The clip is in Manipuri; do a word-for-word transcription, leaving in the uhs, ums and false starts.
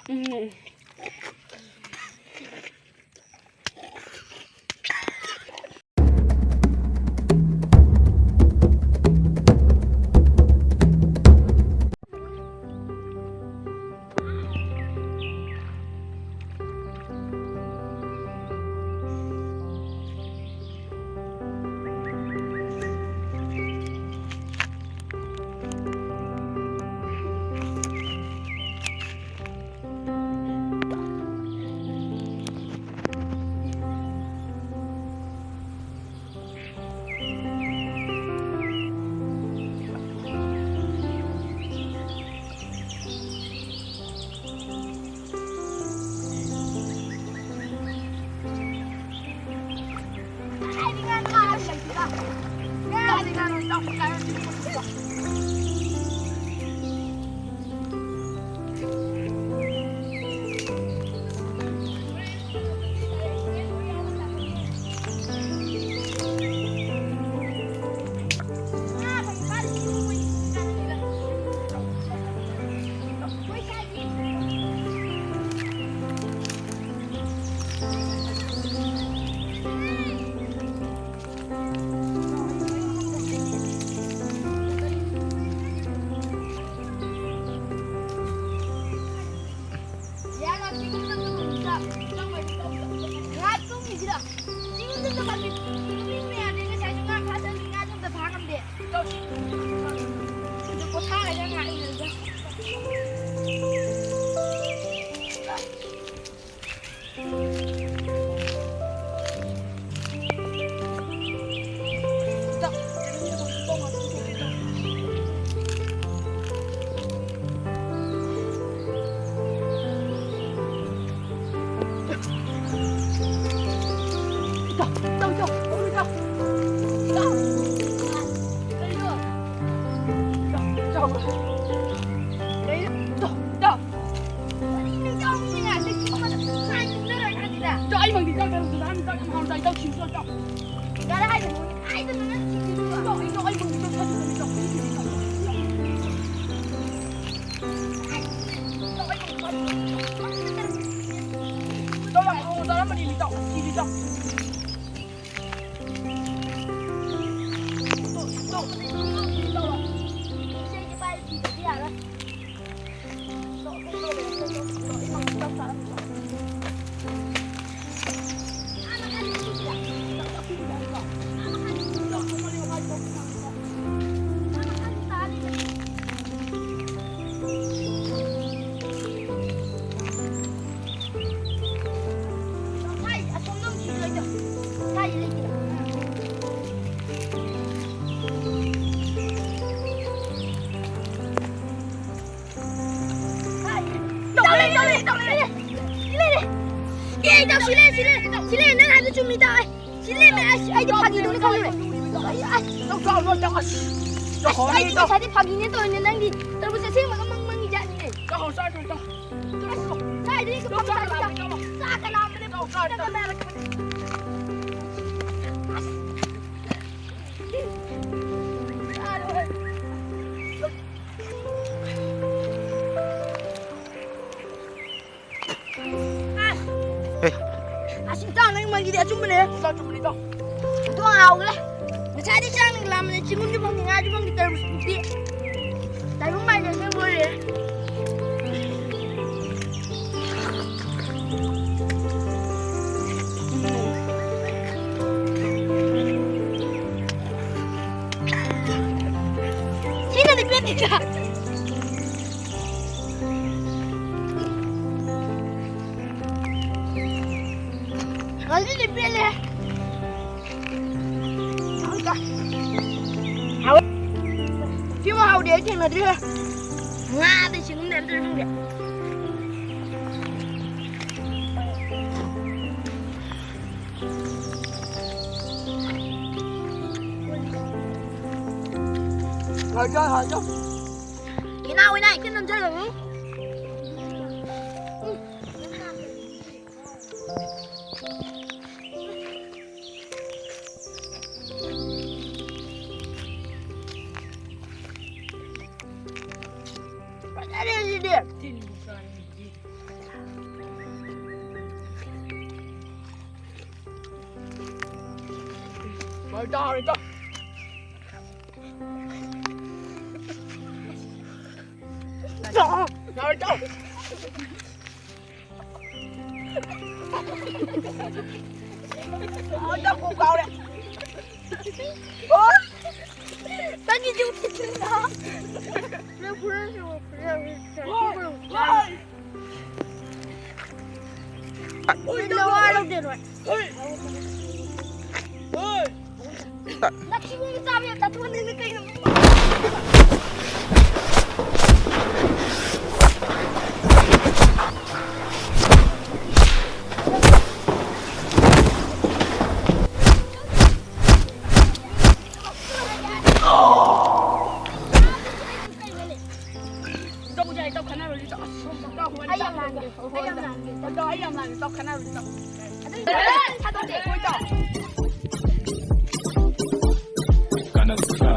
ꯎꯝ꯫ ꯑꯦ, ꯏꯇꯥꯎ, ꯁꯤ ꯂꯩ, ꯁꯤ ꯂꯩ, ꯁꯤ ꯂꯩ, ꯅꯪ ꯍꯥꯏꯕ ꯆꯨꯝꯃꯤ, ꯏꯇꯥꯎ꯫ ꯑꯩ, ꯁꯤ ꯂꯩꯔꯝꯃꯦ, ꯑꯁ, ꯑꯩꯗꯤ ꯐꯥꯒꯤꯅꯦꯅ ꯈꯜꯂꯨꯔꯦ꯫ ꯑꯩ, ꯑꯁ, ꯏꯇꯥꯎ, ꯆꯥꯎ, ꯏꯇꯥꯎ, ꯑꯁ, ꯏꯇꯥꯎ, ꯑꯁ, ꯑꯩꯗꯤ ꯏꯇꯥꯎ꯫ ꯉꯁꯥꯏꯗꯤ ꯐꯥꯒꯤꯅꯦ ꯇꯧꯔꯤꯅꯦ, ꯅꯪꯗꯤ ꯇꯔꯕꯨꯖ ꯑꯁꯦꯡꯕꯒ ꯃꯪ ꯃꯪꯉꯤ ꯖꯥꯠꯅꯤꯅꯦ꯫ ꯏꯇꯥꯎ, ꯆꯥꯔꯣ, ꯏꯇꯥꯎ꯫ ꯑꯁ, ꯀꯥꯏꯗꯩ ꯏꯇꯥꯎ, ꯆꯥꯔꯣ, ꯏꯇꯥꯎ꯫ ꯆꯥꯛꯀ ꯂꯥꯝꯕꯅꯦ, ꯏꯇꯥꯎ, ꯆꯥꯔꯣ, ꯏꯇꯥꯎ꯫ ꯆꯥꯛꯀ ꯂꯥꯝꯕꯅꯦ꯫ ꯑꯁ꯫ ꯆꯥꯔꯣ꯫ ꯑꯦ꯫ ꯑꯁ, ꯏꯇꯥꯎ, ꯅꯪ ꯃꯪꯒꯤꯗꯤ ꯑꯆꯨꯝꯕꯅꯦ꯫ ꯏꯇꯥꯎ, ꯑꯆꯨꯝꯕꯅꯦ, ꯏꯇꯥꯎ꯫ ꯏꯇꯥꯎ, ꯍꯥꯎꯈ꯭ꯔꯦ꯫ ꯉꯁꯥꯏꯗꯤ ꯆꯥꯛ ꯅꯪ ꯂꯥꯝꯕꯅꯦ, ꯆꯤꯡꯒꯨꯝꯗꯤ ꯐꯪꯗꯦ, ꯉꯥꯁꯨ ꯐꯪꯗꯦ, ꯇꯔꯕꯨꯖ ꯄꯨꯈ꯭ꯔꯤ꯫ ꯇꯥꯏꯕꯪ ꯃꯥꯏꯗ ꯅꯪ ꯂꯣꯏꯔꯦ꯫ ꯁꯤꯅꯗꯤ ꯄꯦꯟꯗꯦꯗ꯫ ꯉꯁꯤꯗꯤ ꯄꯦꯜꯂꯦ꯫ ꯍꯥꯎꯏꯗ꯫ ꯍꯥꯎꯋꯦ꯫ ꯁꯤꯃ ꯍꯥꯎꯗꯤ ꯑꯩ ꯊꯦꯡꯅꯗ꯭ꯔꯤꯍꯦ꯫ ꯉꯥꯗꯤ ꯁꯤꯒꯨꯝꯕ ꯑꯝꯇ ꯐꯪꯗꯦ꯫ ꯍꯥꯎꯏꯗ, ꯍꯥꯎꯏꯗ꯫ ꯏꯅꯥꯎ, ꯏꯅꯥꯎ, ꯏꯆꯦ ꯅꯝꯖꯜꯂꯨ꯫ ꯐꯖꯔꯦ ꯁꯤꯗꯤ꯫ ꯍꯣꯏ, ꯏꯇꯥꯎ, ꯍꯣꯏ, ꯏꯇꯥꯎ꯫ ꯏꯇꯥꯎ, ꯏꯇꯥꯎ꯫ ꯑꯣ, ꯏꯇꯥꯎ, ꯀꯣꯛ ꯉꯥꯎꯔꯦ꯫ ꯑꯣ꯫ ꯅꯪꯒꯤꯁꯨ ꯎꯠꯈꯤꯗ꯭ꯔꯦꯅ꯫ ꯅꯪ ꯐꯨꯔꯁꯨ ꯐꯨꯔꯁꯨ ꯍꯣꯏ, ꯍꯣꯏ꯫ ꯅꯋꯥ ꯂꯧꯗꯦ ꯅꯣꯏ꯫ ꯍꯣꯏ꯫ ꯍꯣꯏ꯫ ꯅꯊꯤꯕꯣꯡ ꯆꯥꯕ ꯌꯥꯝ ꯆꯥꯊꯣꯛꯍꯟꯗꯣꯏꯅꯦ ꯀꯩꯅꯣ? ꯌꯥꯏ, ꯇꯧ ꯈꯟꯅꯔꯨꯁꯤ, ꯇꯧ꯫ ꯑꯁ, ꯇꯧ, ꯍꯣꯏ, ꯑꯩ ꯌꯥꯝ ꯇꯧ, ꯂꯥꯡꯒꯦ, ꯇꯧ, ꯑꯩ ꯌꯥꯝ ꯇꯧ, ꯂꯥꯡꯒꯦ꯫ ꯇꯧ, ꯇꯧ, ꯑꯩ ꯌꯥꯝ ꯂꯥꯡꯒꯦ, ꯇꯧ ꯈꯟꯅꯔꯨꯁꯤ, ꯇꯧ꯫ ꯑꯗꯨꯗꯤ ꯊꯥꯗꯣꯛꯀꯦ꯫ ꯍꯣꯏ, ꯇꯧ꯫ Gonna slide.